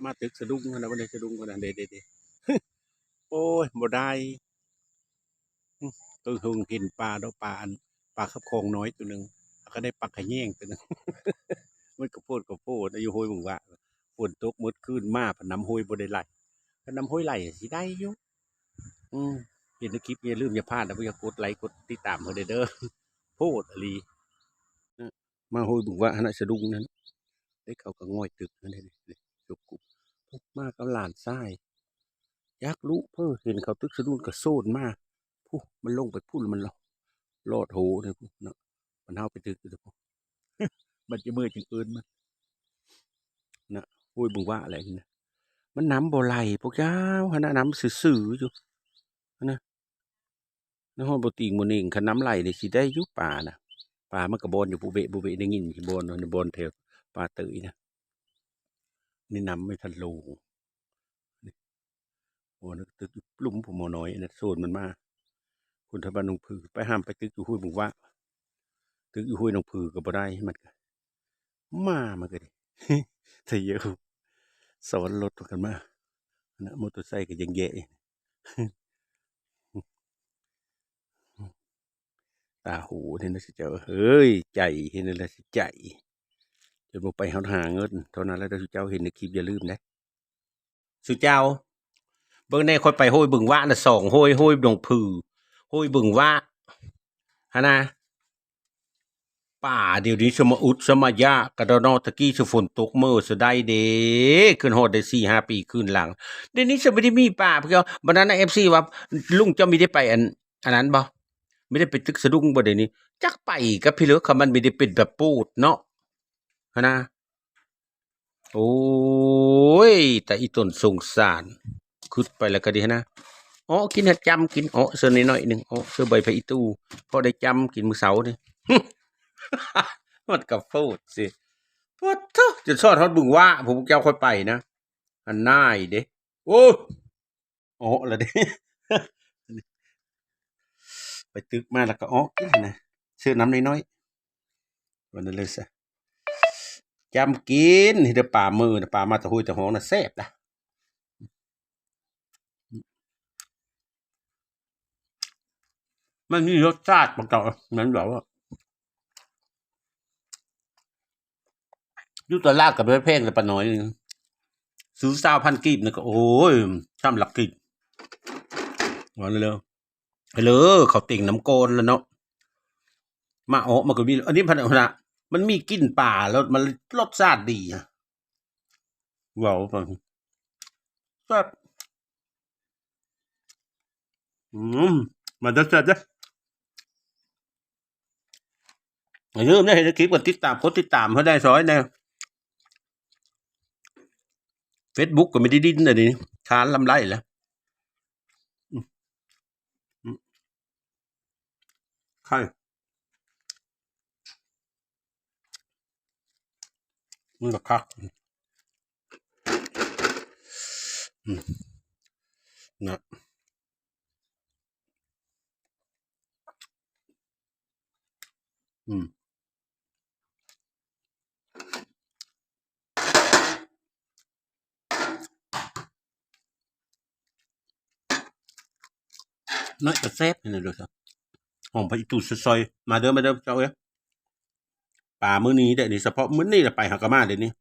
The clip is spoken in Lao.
ມາຕຶກສະດຸ້ງຫັ້ນນະ ບໍ່ໄດ້ສະດຸ້ງພຸ້ນນະ ເດ້ໆໆ ໂອ້ຍ ບໍ່ໄດ້ ອື ເຫິງເຫັນປາດອກ ປາອັນ ປາຂັບຂອງນ້ອຍໂຕໜຶ່ງ ແລ້ວກໍໄດ້ປາຂະແຍງໂຕໜຶ່ງ ມັນກະໂພດກະໂພດ ຢູ່ຫ້ວຍບຶງຫວ້າ ຝົນຕົກໝົດຄືນ ມາພັດນ້ຳຫ້ວຍບໍ່ໄດ້ໄຫຼ ຄັນນ້ຳຫ້ວຍໄຫຼຊິໄດ້ຢູ່ ອື ເຫັນໃນຄລິບ ຢ່າລືມຢ່າພາດນະ ພວກເຈົ້າກົດໄລກົດຕິດຕາມໃຫ້ເດີ ໂພດອີ່ຫຼີ ມາຫ້ວຍບຶງຫວ້າຫັ້ນນະ ສະດຸ້ງນັ້ນ ເດ້ ເຂົາກໍງ່ອຍຕຶກຫັ້ນເດ້ ຈົກກຸ ມາກັບຫຼານຊາຍ ຈັກລຸເພີ້ ເຫັນເຂົາຕຶກສະດຸ້ງກໍໂຊນມາ ພຸ້ນ ມັນລົງໄປພຸ້ນ ມັນລອດ ລອດໂຫນີ້ພຸ້ນເນາະ ມັນເຮົາໄປຕຶກຢູ່ພຸ້ນ ມັນຈະເມື່ອຍຈຶ່ງເອີ້ນມັນນະ ຫ້ວຍບຶງຫວ້າແຫຼະນີ້ນະ ມັນນ້ຳບໍ່ໄຫຼພວກເຈົ້າ ຫັ້ນນະ ນ້ຳຊື່ໆຢູ່ຫັ້ນນະ. ນະຮອດບໍ່ຕີງບໍ່ເໜັງ ຄັນນ້ຳໄຫຼນີ້ຊິໄດ້ຢູ່ປານະ ປາມັນກະບ່ອນຢູ່ ບຸເວະບຸເວະ ໄດ້ຍິນຢູ່ບ່ອນ ບ່ອນແຖວປາເຕີຍນະ ນີ້ນ້ຳມັນທັນລົງ ໂອ້ ຕຶກຢູ່ລຸ່ມພຸ້ນໝໍນ້ອຍ ອັນນັ້ນໂຊນມັນມາ ພຸ້ນທາງບ້ານໜອງຜື ໄປຫ້າມໄປຕຶກຢູ່ຫ້ວຍບຶງຫວ້າ ຕຶກຢູ່ຫ້ວຍໜອງຜືກໍບໍ່ໄດ້ ມັນກະ ມາ ມັນກະໄດ້ ທະເຍົວ ຊ້ອນລົດກັນມາ ນະ ມໍເຕີໄຊກໍຍັງແຍ່ ຕາຫູເຫັນແລ້ວຊິເຈົ້າເອີຍ ໃຈເຫັນແລ້ວຊິໃຈ ຈົນບໍ່ໄປຮອດຫາເງິນ ເທົ່ານັ້ນແຫຼະ ເຈົ້າເຫັນໃນຄລິບຢ່າລືມເດ້ ສຸເຈົ້າ ເບິ່ງແດ່ ຂ້ອຍໄປຫ້ວຍບຶງຫວ້ານະ ສອງຫ້ວຍ ຫ້ວຍໜອງຜື ຫ້ວຍບຶງຫວ້າ ຫັ້ນນະ ປາດຽວນີ້ຊະມະອຸດຊະມະຢາກະດອນອ ຕະກີ້ຊະຝົນຕົກເມີຊະໄດ້ເດ້ ຂຶ້ນຮອດໄດ້ສີ່ຫ້າປີຄືນຫຼັງ ດຽວນີ້ຊະບໍ່ໄດ້ມີປາ ບາດນັ້ນນະ ເອັຟຊີ ວ່າ ລຸງເຈົ້າມີໄດ້ໄປອັນ ອັນນັ້ນບໍ່ ມີໄດ້ໄປຕຶກສະດຸ້ງບໍ່ ດຽວນີ້ ຈັກໄປກັບໃຜເລີ ຄັນມັນມີໄດ້ເປັນແບບໂປດເນາະ ຫັ້ນນະ. ໂອ້ຍ ຕາອີ່ຕົນສົງສານ ຄຶດໄປແລ້ວກະດີຫັ້ນນະ ເອາະກິນ ຫັດຈ້ຳກິນ ເອາະເສີໜ້ອຍໜ້ອຍໜຶ່ງ ເອາະເສີໃບຜັກອີ່ຕູ່ ພໍໄດ້ຈ້ຳກິນມື້ເຊົ້ານີ້ ມັນກະໂພດຊິ ປະໂທ້ ຈົນຊອດຮອດບຶງຫວ້າ ພວກເຈົ້າຄ່ອຍໄປນະ ອັນນາຍເດ້ ໂອ້ຍ ເອາະລະເດ້ ໄປຕຶກມາແລ້ວກໍເອາະກິນຫັ້ນນະ ເສີນ້ຳນ້ອຍໆ ວ່ານັ້ນເລີຍຊະ ຈ້ຳກິນ ເຮັດໃຫ້ປາເມີນະ ປາມາແຕ່ຫ້ວຍແຕ່ຮ່ອງນະ ແຊບນະ ມັນມີລົດຊາດປະກອບ ແມ່ນແບບວ່າ ຢູ່ຕະຫຼາດກໍບໍ່ໄດ້ແພງເດ້ ປານ້ອຍໜຶ່ງ ຊື້ຊາວພັນກີບນີ້ກໍ ໂອ້ຍ ສາມຫຼັກກີບ ວ່າເລີຍ ເລີຍ ເຂົາເຕັງນຳກ່ອນລະເນາະ ມາເອາະມັນກໍມີ ອັນນີ້ພັດນະ ມັນມີກິ່ນປາ ແລ້ວມັນລົດຊາດດີ ເວົ້າໄປ ແຊບ ອືມ ມາເດີ ແຊບເດີ ຢ່າລືມເດີ ເຫັນຄລິບກໍຕິດຕາມ ກົດຕິດຕາມໃຫ້ແດ່ ຊ່ອຍແດ່ ເຟສບຸກກໍມີໄດ້ດິນ ດຽວນີ້ ຄານລຳໄລແລ້ວ ອືມ ອືມ ໄຂ່ ມັນກໍຄັກ ອືມ ນະ ອືມ ນ້ອຍກໍແຊບນີ້ນະ ດູຊະ ຫອມຜັກອີ່ຕູ່ຊອຍໆ ມາເດີ ມາເດີເຈົ້າເອີຍ ປາມື້ນີ້ເດ້ນີ້ ສະເພາະມື້ນີ້ລະໄປຫາກະມາເດ້ນີ້